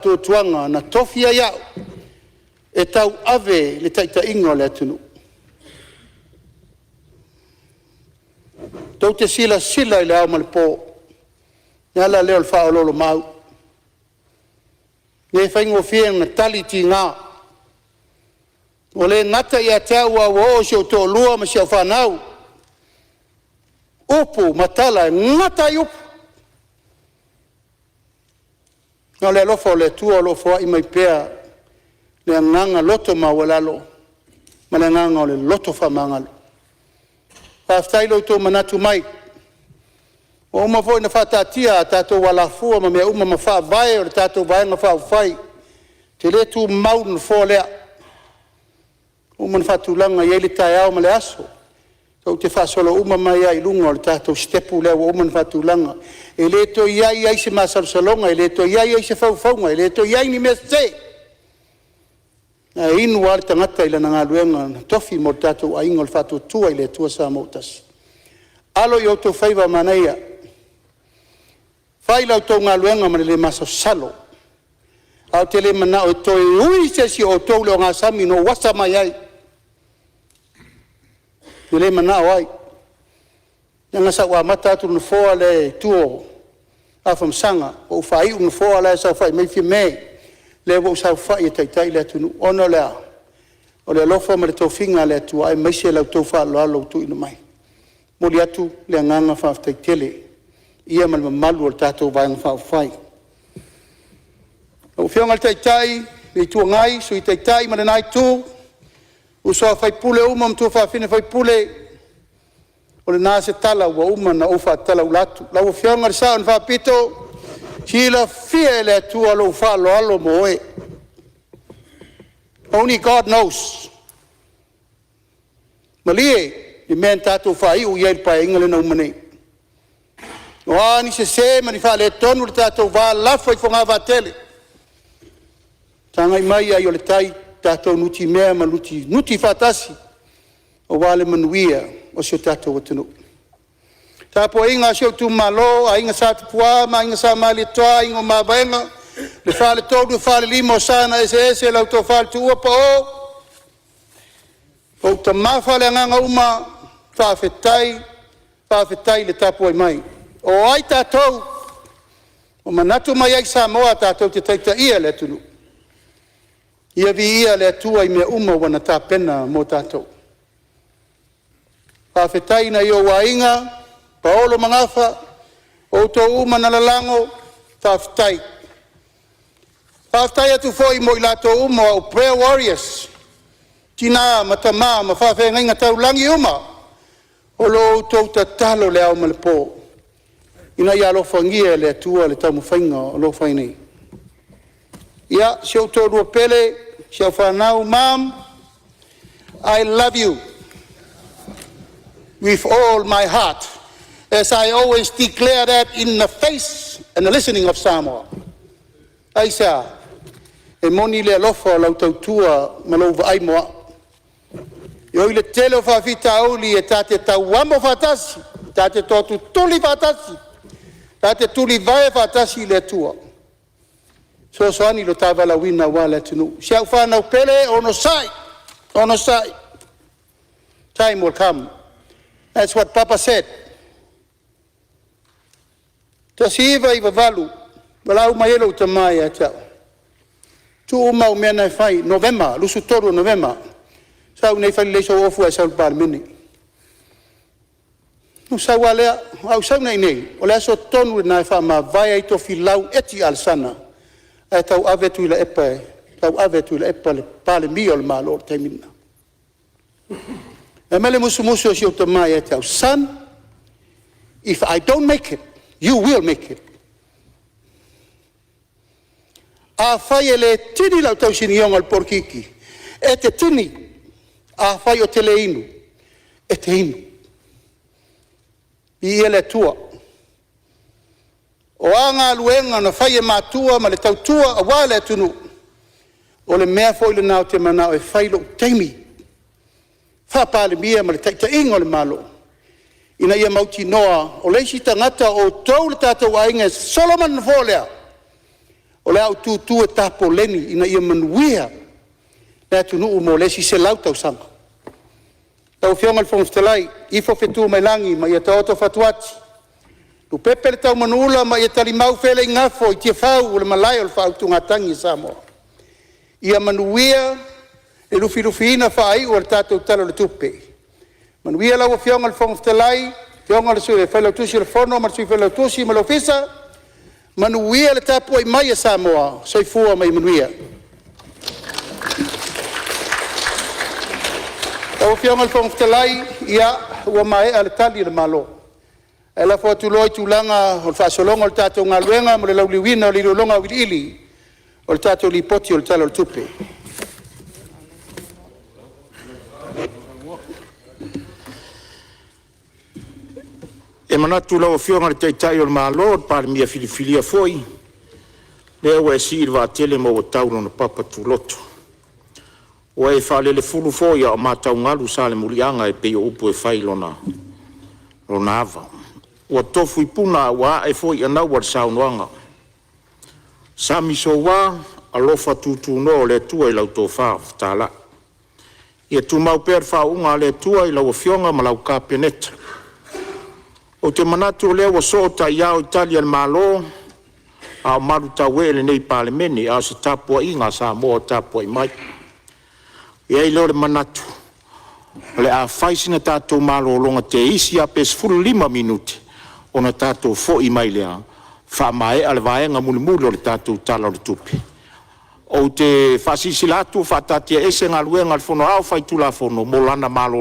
Faatuatuaga na tofi ai au e tauave le taitaiga o le atunuu. Tou te silasila i le ao ma le po, o le ala lea o le faaoloolomaau. E le faigofie ona tali tiga, ua le gata ia te au ae ua oo i si ou toalua ma si au fanau, upu ma tala e gata ai upu. A o le alofa o le Atua o lo o foai mai pea le agaga loto maualalo ma le agaga o le loto faamagalo. Faafetai i lo outou manatu mai, ua uma foi ona faataatia a tatou alafua ma mea uma ma faavae o le tatou Vaega Faaupufai. Ou te le tumau i le nofoa lea, ua uma ona faatulaga e i ai le taeao ma le aso, tou te faasolo uma mai lava i luga o le tatou sitepu lea ua uma ona faatulaga. E le toe i ai se masalosaloga, e le toe i ai se faufauga, e le toe i ai ni mea sese, ae inu lava le tagata i lana galuega na tofi mo le tatou aiga o le Faatuatua i le Atua Samoa ua Tasi. Alo i outou faiva manaia, fai la outou galuega ma le le masalosalo, ae ou te le manao e toe ui se isi o outou i le ogasami na ou asa mai ai, ou te le manao ai. Leaga sa ou amata atu i le nofoa lea i tua o Afamasaga, ou faaiu i le nofoa la e saofai mai Fiame, lea ua ou saofai e taitai le atunuu. Ona o le a? O le alofa ma le tofiga a le Atua aemaise la outou faaaloalo ua tuuina mai. E momoli atu le agaga faafetai tele i le paia ma le mamalu o le tatou Vaega Faaupufai. Lau Afioga i le Taitai o le Itu Agai, Sui Taitai ma lena Itu, uso a sui usufono uma ma tuafafine sui usufono, o lena se tala ua uma ona ou faatalauula atu. Lau Afioga i le Sao na Faapito, silafia e le Atua lou faaaloalo mo oe. Only God knows. Malie le mea na tatou faaiu i ai i le Paeaiga lea na uma nei. O a ni sese ma ni faaletonu i le tatou va, lafo i fogavaa tele, tagai mai ai o le tai, tatou nutimea ma nuti faatasi aua le manuia o si o tatou atunuu. Le tapuaiga a si ou itumalo, Aiga Sa Tupua ma Aiga Sa Malietoa, Aiga o Mavaega, le Faletolu, le Falelima o Sa na Eseese, lau Tofa i le Tuua Pao, ou tama faaleagaga uma, faafetai, faafetai le tapuai mai. O ai tatou? Ua manatu mai ai Samoa tatou te taitaia le atunuu. Ia viia le Atua i mea uma ua na tapena mo tatou. Faafetai i nai ou aiga, paolo ma gafa, o outou uma na lalago, faafetai. Faafetai atu foi mo i latou uma o prayer warriors, tina ma tama ma faafeagaiga taulagi uma o lo o outou tatalo i le ao ma le po ina ia alofagia e le Atua le taumafaiga o lo o fai nei. Ia, si ou toalua pele, si au fanau, mom, I love you with all my heart as I always declare that in the face and the listening of Samoa. Aisea? E moni le alofa o lau tautua ma lou vaai mo au. E ui i le tele o faafitauli e ta te tauamo faatasi, ta te toatutuli faatasi, ta te tulivae faatasi le Atua, e fesoasoani i lo ta valaauina aua le atunuu. Si au fanau pele, onosai, onosai, time will come. That's what papa said. 1998, valaau mai ai lou tama ia te au, tuu uma au mea na e fai, Novema, 23 o Novema, sau iinei e fai lelei sou ofu ae e sau i le Palemene. Ona ou sau lava lea, ae ou sau nei, o le aso tonu lena e faamavae ai Tofilau Eti Alesana ae tauave Tuilaepa e tauave Tuilaepa le Palemia o le Malo i le taimi lena. Fai mai le musumusu a si ou tama ia te au, son, if I don't make it, you will make it. Afai e le tini lau tausinioga i le polokiki, e te tini. Afai ou te le inu, e te inu. Viia le Atua. O a galuega na fai e matua ma le tautua aua le atunuu, o le mea foi lena ou te manao e fai i lou taimi faa-Palemia ma le taitaiga o le Malo, ina ia mautinoa o le isi tagata o outou le tatou aiga e sosolo mai le nofoa lea, O le a ou tutu e tapoleni ina ia manuia le atunuu mo le isi 100 tausaga. Lau Afioga i le Fofoga Fetalai, ifo fetu mai lagi ma ia taoto fatuati, tupepe le taumanuula ma ia talimau feeleigafo i Tiafau o le malae o le faautugatagi a Samoa. Ia manuia le lufilufiina faaiu o le tatou Tala o le Tupe, manuia lau Afioga i le Fofoga Fetalai, afioga i le Failautusi o le Fono ma le Sui Failautusi ma le Ofisa, manuia le tapuai mai a Samoa. Soifua ma ia manuia. Lau Afioga i le Fofoga Fetalai, ia ua maea le tali a le Malo, ae lafo atu loa i tulaga o le faasologa o le tatou galuega mo le lauiliuina o le iloiloga auiliili o le tatou Lipoti o le Tala o le Tupe. E manatu lau Afioga i le Taitai o le Malo, o le Palemia filifilia foi, o lea ua e sii le vaatele ma ua tau i lona papa tuloto. Ua e faalelefulu foi a o mataugalu Salemuliaga e pei o upu e fai i lona ava. Ua tofu i puna ae ua ae foi anaua i le saunoaga. Sami soua, alofa tutunoa o le Atua i lau tofa fetalai. Ia tumau pea le faauuga a le Atua i lau Afioga ma lau Kapeneta. Ou te manatu o lea ua soo taiao i tali a le Malo a o malutauee lenei Palemene, a o se tapuaiga a Samoa o tapuai mai. Ona i ai lea o le manatu o le a fai sina tatou malologa teisi lava pe 15 minute ona tatou foi mai lea faamaea le vaega mulimuli o le tatou Tala o le Tupe. Ou te faasilasila atu ua faataatiaese Galuega a le Fono Aoao Faitulafono mo lana malologa.